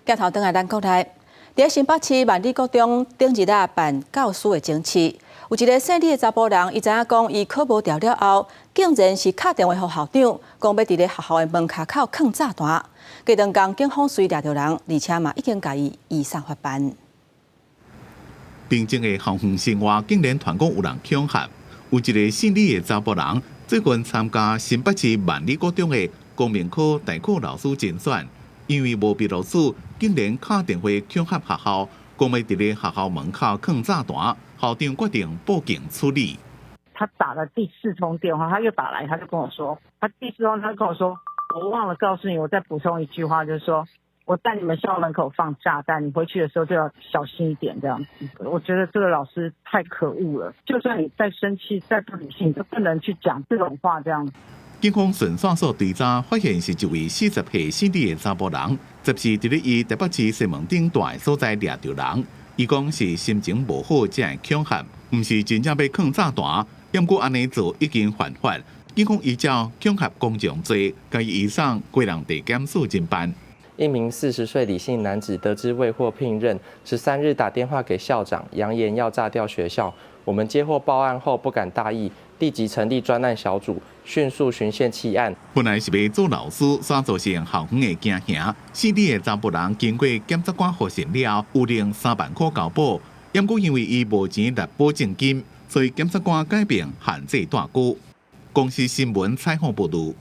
鏡頭轉來咱國內，佇新北市萬里國中頂日啊辦教師的偵試，有一个姓李的查埔人，伊知影講伊考無著了後，竟然是敲電話予校長，講欲佇咧學校的門跤口囥炸彈。隔兩工警方隨掠著人，而且嘛已經共伊移送法辦。平靜的校園生活竟然傳講有人恐嚇，有一个姓李的查埔人，最近參加新北市萬里國中的公民科代課老師甄選。因為無被錄取，竟然敲電話恐嚇學校，講欲佇咧學校門口囥炸彈，校長決定報警處理。他打了第四通電話，他又打來，他就跟我說，他第四通他就跟我說，我忘了告訴你，我再補充一句話，就是說我在你們校門口放炸彈，你回去的時候就要小心一點，這樣子。我覺得這個老師太可惡了，就算你再生氣、再不理性，都不能去講這種話，這樣子。警方循線索追查，發現是一位40歲姓李的查埔人，十四佇咧伊台北市西門町蹛的所在掠著人。伊講是心情無好才會恐嚇，毋是真正欲囥炸彈。毋過按呢做已經犯法，警方依照恐嚇公眾罪，共伊移送基隆地檢署偵辦。一名40歲李姓男子得知未獲聘任，13日打電話給校長，揚言要炸掉學校。我們接獲報案後不敢大意，立即成立專案小組，迅速循線緝案。本來是欲做老師，煞造成校園的驚嚇。姓李的查埔人經過檢察官複訊了，有領3萬塊交保。毋過因為伊無錢納保證金，所以檢察官改變限制帶拘。公視新聞採訪報導。